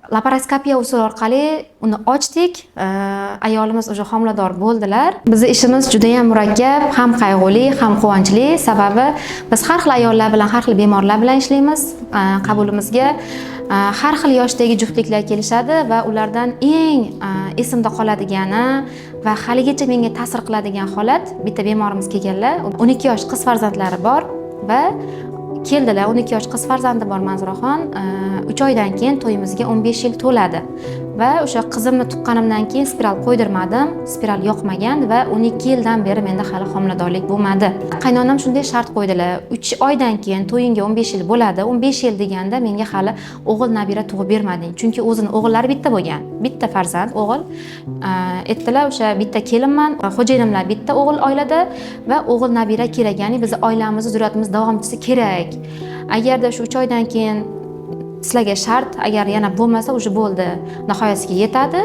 Laparoskopiya usuli orqali uni ochdik. Ayolimiz уже homilador bo'ldilar. Bizni ishimiz juda ham murakkab, ham qayg'uli, ham quvonchli. Sababi biz har xil ayollar bilan, har xil bemorlar bilan ishlaymiz. Qabulimizga har xil yoshdagi juftliklar kelishadi va ulardan eng esimda qoladigani va haligacha menga ta'sir qiladigan holat, bitta bemorimiz kelganlar, 12 yosh qiz farzandlari bor va keldilar. 12 yosh qiz farzandi bor, Manzuraxon, 3 oydan keyin to'yimizga 15 yil to'ladi va o'sha qizimni tuqqanimdan keyin spiral qo'ydirmadim, spiral yoqmagan va 12 yildan beri menda hali homiladorlik bo'lmadi. Qaynonam shunday shart qo'ydilar: 3 oydan keyin to'yingga 15 yil bo'ladi, 15 yil deganda menga hali o'g'il nabira tug'ib bermading. Chunki o'zini o'g'illari bitta bo'lgan, bitta farzand o'g'il. Aytdilar, o'sha bitta kelinman, xo'jayinimlar bitta o'g'il oilada va o'g'il nabira kerak, ya'ni bizni oilamizni, zurriyotimiz davomchisi kerak. Agarda shu 3 oydan keyin sizlarga shart, agar yana bo'lmasa, уже bo'ldi, nihoyasiga yetadi.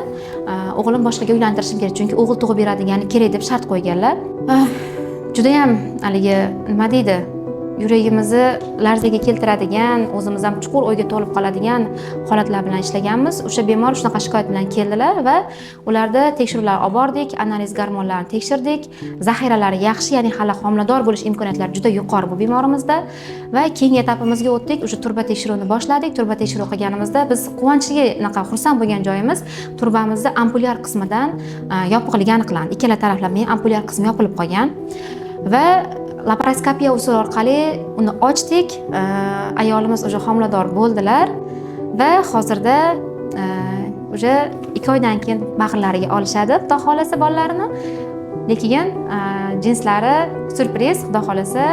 O'g'lim boshqaga uylantirishim kerak, chunki o'g'il tug'ib beradigani kerak, deb shart qo'yganlar. Judayam haligi, nima deydi, yuragimizni larzaga keltiradigan, o'zimiz ham chuqur o'yga to'lib qoladigan holatlar bilan ishlaganmiz. O'sha bemor shunaqa shikoyat bilan keldilar va ularda tekshiruvlar olib bordik, analiz, gormonlarni tekshirdik, zaxiralari yaxshi, ya'ni hali homilador bo'lish imkoniyatlari juda yuqori bu bemorimizda. Va keyingi etapimizga o'tdik, o'sha turba tekshiruvini boshladik. Turba tekshiruv qilganimizda biz quvonchli, anaqa xursand bo'lgan joyimiz, turbamizni ampulyar qismidan yopiqligi aniqlandi. Ikkala taraflama ampulyar qismi yopilib qolgan va laparoskopiya usuli orqali uni ochdik. Ayolimiz уже homilador bo'ldilar va hozirda уже 2 oydan keyin bag'rlariga olishadi, xudo xohlasa, bolalarini. Lekin jinslari syurpriz, xudo xohlasa,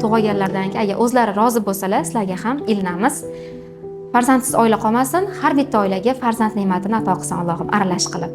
tug'ilganlaridan keyin, agar o'zlari rozi bo'lsalar, sizlarga ham ilinamiz. Farzandsiz oila qolmasin, har bitta oilaga farzand ne'matini ato qilsin Allohim aralash qilib.